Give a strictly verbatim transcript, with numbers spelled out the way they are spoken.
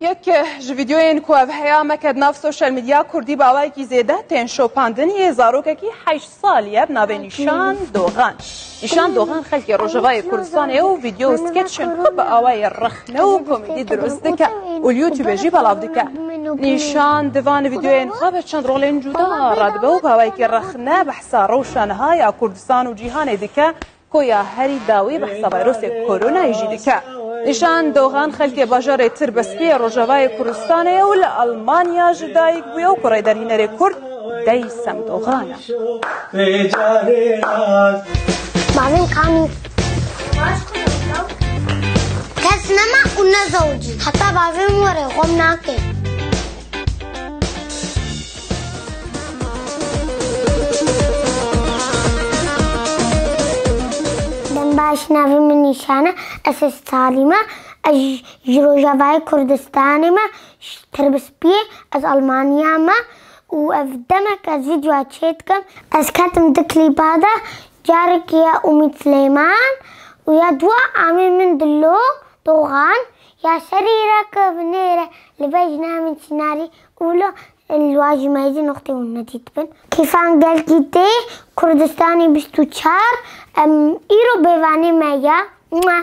Yek ji vîdeoyên ku ev heya me ke di nav sosyal medya kurdî bi awayekî zêde tên şopandin yê zarokekî heşt salî ye bi navê Nîşan Doxan. Nîşan Doxan xelkê Rojavayê Kurdistanê ye û vîdeo û skeçên xwe bi awayê rexne û komedî dirust dike û li YouTube jî belav dike. Nîşan di van vîdeoyên xwe ve çend rolên cuda radibe û bi awayekî rexne behsa rewşa niha ya Kurdistan û cîhanê dike. Koya herî dawî behsa vayrosê koronayê jî dike. Nîşan Doxan xelkê bajarê Tirbespiyê Rojavayê Kurdistanê ye û li Almanya ji dayik bûye û kurê derhînerê Kurd Deysem Doxan e. Bavên kanî. Kes nema û ne zewcî. Heta bavê min were xwe min nake. Dem baş, navê min Nîşan e, ez heşt salî me, ez ji Rojavayê Kurdistanê me, ji Tirbespiyê, ez Almanya me û ev demek ez vîdyoya çêdikim. Ez ketim di klîpa de, carek ye Umît Silêman û ya dua amê min Dilo Doxan, ya serî re ke binêre li vejna min çinarî û lo li wajî me jî noxtê hûn nedît bin. Kîfan gelkî tê Kurdistanê bîst û çar, em îro bêvanê me ya. Mua.